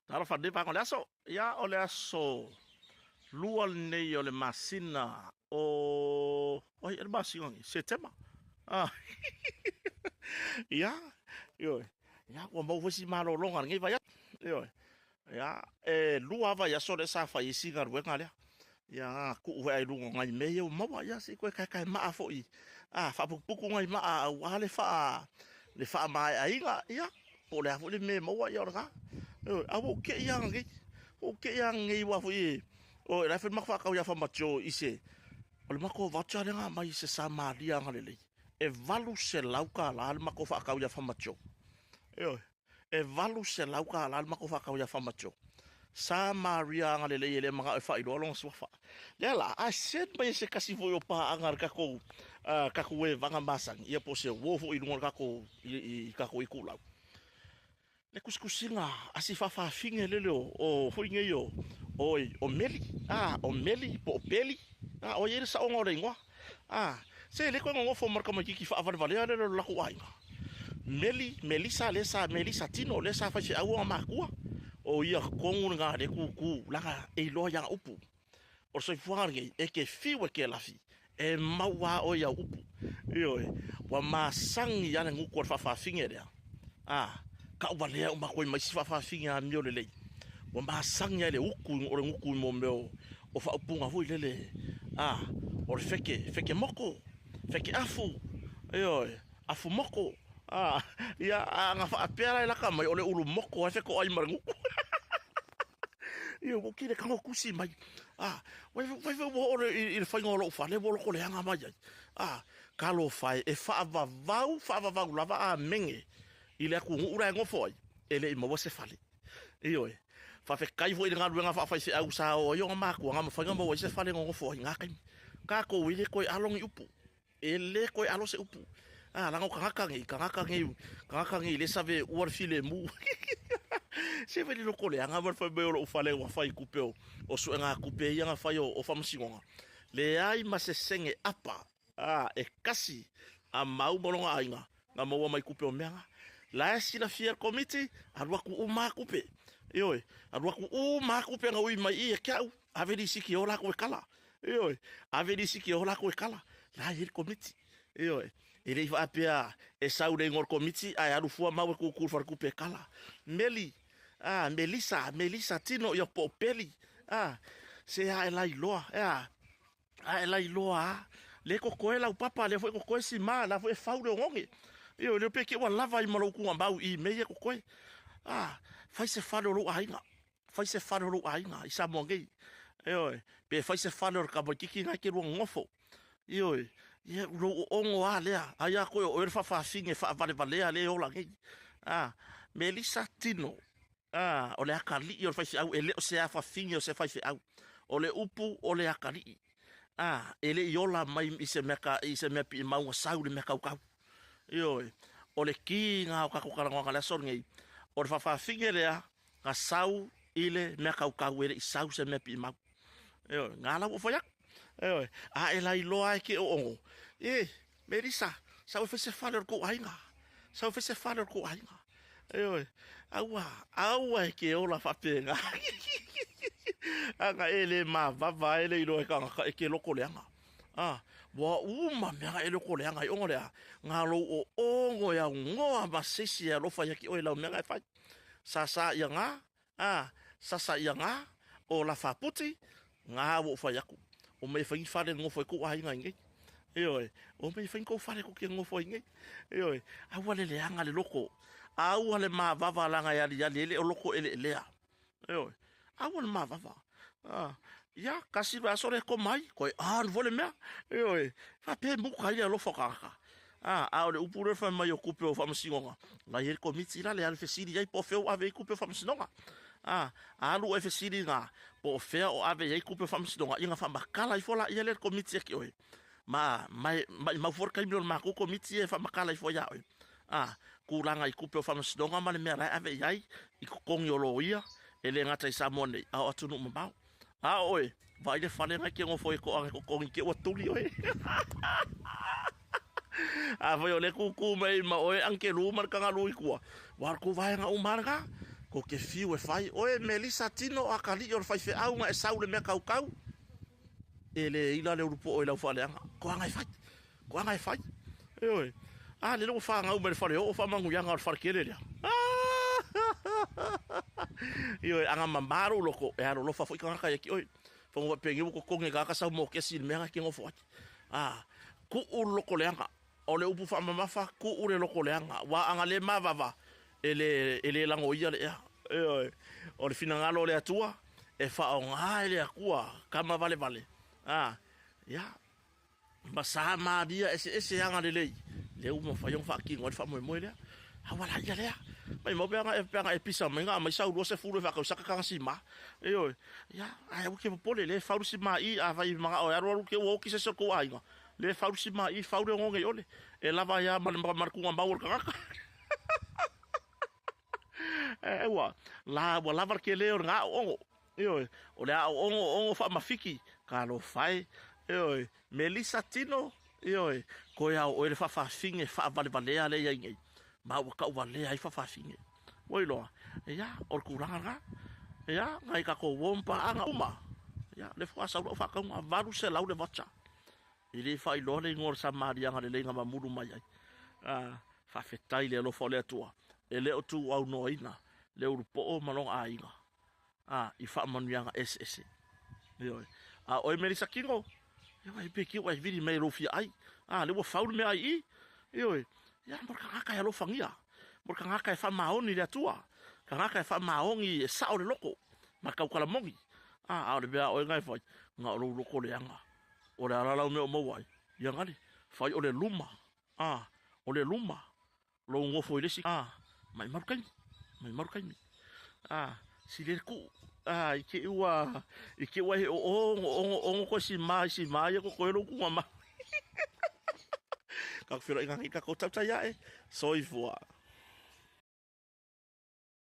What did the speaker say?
Talofa lenei vaega o le aso. Ia, o le aso lua lenei o le masina o... Oi, e le masina nei, Setema. Ah. Ia, ioe. Ia, ua maua foi si malologa lenei vaiaso. Ioe. Ia, e lua lava vaiaso lea sa fai ai si galuega lea. Ia, na tuu foi i luga o nai mea ia ua maua. Ia, se i toe kaekaemaa foi. Ah, faaputuputu nai maa aua le faa le faamaeaina. Ia, po o le a foi le mea e maua, ia o lena. Ioe, a ua ou te i lava nei. Ua ou te i lava nei aua foi e, o la e fai le matou faatau ia Famajo i se, o le matou voucher lea na aumai i se Samaria agalelei. E $800 le matou faatau ia Famajo. Ioe. E $800 le matou faatau ia Famajo. Sa Maria agalelei e le manao e faailoa lona suafa. Lea la, a send mai e se tasi foi o paaga a le tatou, tatou evaga masani, ia po o se uo foi i luga o le tatou, i tatou itulau. Le tusitusiga a si faafafine lele o, o foi nei o, o, o Meli, a, o Meli po o Peli, a, o i ai le saoga o le igoa. A, se le toe nonofo ma le tamaitiiti faavalevalea lele o le latou aiga. Meli, Melisa lea sa, Melisa Tino lea sa faifeau ona matua. O ia tonu lena lea tutu, leaga e iloa i ana upu. O le soifuaga lenei, e te fiu e te lafi, e mau lava oe i au upu. Ioe, ua masani lava le gutu a le faafafine lea. A, tauvalea uma atu ai ma isi faafafine amio lelei. Ua masani lava i le utu, o le gutu i mea o faaupuga foi lele, a, o le feke, feke moko, feke afu, ioe, afu moko. A, ia, a na faapea la e laka mai, o le ulu moko e fetoai ma le gutu. Ia, ua kile tago tusi mai. A, wai, wai, wai, ua oo i le faiga o lou fale, ua loko leaga mai ai. A, talofa e, e faavavau, faavavau lava a mege i le atunuu la e nofo ai, e le i maua se fale. Ioe, faafetai foi i le galuega faafaifeau sa o ai ona matua, na mafai ona maua ai se fale e nonofo ai i na taimi. Tatou e le toe alo ni upu. E le toe alo se upu. A, leaga o tagata nei, tagata nei, tagata nei le save ua le filemu. Se fai le loko leaga ma le fai mai o lou fale ua fai kupe o, o suega kupe ia na fai o, o faamasinoga. Leai ma se sene apa, a, e kasi a mau ma lona aiga na maua mai kupe o mea na. La e silafia e le komiti, alu atu uma a kupe. Ioe, alu atu uma a kupe na ui mai i e ke au, ave lisiti o lakou e kala. Ioe, ave lisiti o lakou e kala. La e i ai le komiti. Ioe, e le i faapea e sau le igoa o le komiti ae alu fua mau e kukulu i le faletupe e kala. Meli, a, Melisa, Melisa tino ia po o Peli, a, se a e lailoa, e a, a e lailoa a, le kokoe lau papa, lea foi kokoe si ma, la foi e fau le ogoge. Ioe, le pe ke ua lava ai ma lou tugamau i mea ia kokoe. A, fai se fale o lou aiga. Fai se fale o lou aiga i Samoa nei. Ioe, pe fai se fale o le tamaitiiti na e te lua nonofo. Ioe, ia lou oogo a lea, ai a koe o oe le faafafine faavalevalea lea e ola nei. A, Melisa Tino, a, o le atalii o le faifeau, e le o se afafine o se faifeau. O le upu o le atalii. A, e le i ola mai i se mea, i se mea piimau na sau i le mea kaukau. Ioe, o le ki na o tatou talanoaga i le aso lenei, o le faafafine lea, na sau i le mea kaukau e le i sau se mea piimau. Ioe, ngā lau o fai aku. Ioe, a e lailoa ai ke oogo. E, Melisa, sau e fai se fale o le kou aiga. Sau e fai se fale o le kou aiga. Ioe, aua, aua e ke ola faapena. Aga e le mavava e le iloa e kangaka e ke loko leaga. A, ua uma mea e loko leaga i ongo lea. Ngā lou o ongo e au ngoa ma seisi e alofa ia ki oe lau mea e fai. Sasa ia ngā, a, sasa ia ngā, o la whaputi, ngā ua ou whai aku. O mei whaingi whare ngofo e kou aiga i nei. Ioe, o mei whaingi kou whare ko ke ngofo i nei. Ioe, aua le leaga le loko. Aua le mavava langa e ali ali, ele o loko ele elea. Ioe, aua le mavava. Ah, ia, kasi vaiaso lea koma ai, koe anu foi le mea. Ioe, faapea e muka ai le alofa o tagata. Ah, a o le upu lea fai mai o kupe o faamasinoga, la i ai le komiti la le alu fesili ai po o fea o ave ai kupe o faamasinoga. Ah, alu oe fesili na, po o fea o ave ai kupe o faamasinoga, ia na faamakala ifo la ia le komiti ia ki oe. Ma, mai, maimau foi le taimi o le matou komiti e faamakala ifo ia oe. A, tulaga i kupe o faamasinoga ma le mea la e ave i ai i totogi o loia, e le gata i Samoa nei, a o atunuu mamao. A o oe, vaai le fale na e te nofo ai toaga e totogi te ua tuli oe. Afai o lea e kūkū mai ma oe Angelu ma le Kangalū i tua, ua alu kou vaega uma lava lena. Ko ke fiu e fai, oe Melisa tino a ka liʻi o le faifeau na e sau le mea kaukau, e le ila le ulupo'o i lau faaleaga. Ko aga e fai, ko aga e fai. Ioe. A lele ua fanau mai le fale oo faamanuiaga o le fale tele lea. Ioe, aga mamā lou loko, e alolofa foi tagata ia te oe. Fono faapeni ua totogi e tagata sau mokesi i le mea na e te nofo ai. A, tuu le loko leaga. O le upu faamamafa, tuu le loko leaga. Aua a na le mavava, e le, e le lagoia le ea. Ioe. O le finagalo o le Atua, e faaaoga e le Atua tama valevale. A, ia, ma sa malia eseese agalelei, lea ua mafai ona faatino ai le faamoemoe lea. A ua laia lea. Maimau pe ana, pe ana e pisa mai na aumai sau 20 e faatau saka tana sima. Ioe. Ia, ae aua ke popole, lea e fau le sima i, afai e manao e alu alu te ua oti se isi o le tou aiga, lea e fau le sima i, fau le oneone i ole. E lava ai lava ma le, ma le tuugamau o le tagata. Ae ua, la, ua lava le tele o lena aoaoga. Ioe, o le aoaoga o faamafiki, talofa e. Ioe, Melisa tino, ioe, toe ao oe le faafafine faavalevalea lea i ai nei, ma ua tauvalea ai faafafine. Ua iloa, ia, o le tulaga lena. Ia, nai tatou uo ma paaga uma. Ia, lea faatoa sau lau faatauga, 800 le vacha. E le faailoa le igoa o le Samariaga lelei na mamulu mai ai. A, faafetai i le alofa o le Atua, e le o tuuaunoaina le ulupoo ma lona aiga, a, i faamanuiaga eseese. Ioe. A oe Melisa Kino, ioe, pe ki ua e vili mai e lou fia ai. A, le ua fau le mea ai i. Ioe. Ia, mo le tagata e alofagia. Mo le tagata e faamaoni i le Atua. Tagata e faamaoni e sao le loko ma le taukalamogi. A, a o le mea a oe na e fai, na o lou loko leaga. O le a la lau mea o maua ai? Ia gale, fai o le luma, a, o le luma, lou nofo i le isi, a, maʻimau le taimi, maʻimau le taimi. A, sili ai le tuu, a, i te i ua, i te i ua he oongo, ongo, ongo koe sima i sima ia koe lou kuga mau. Ka feiloaiga nei tatou tautai ae, soifua.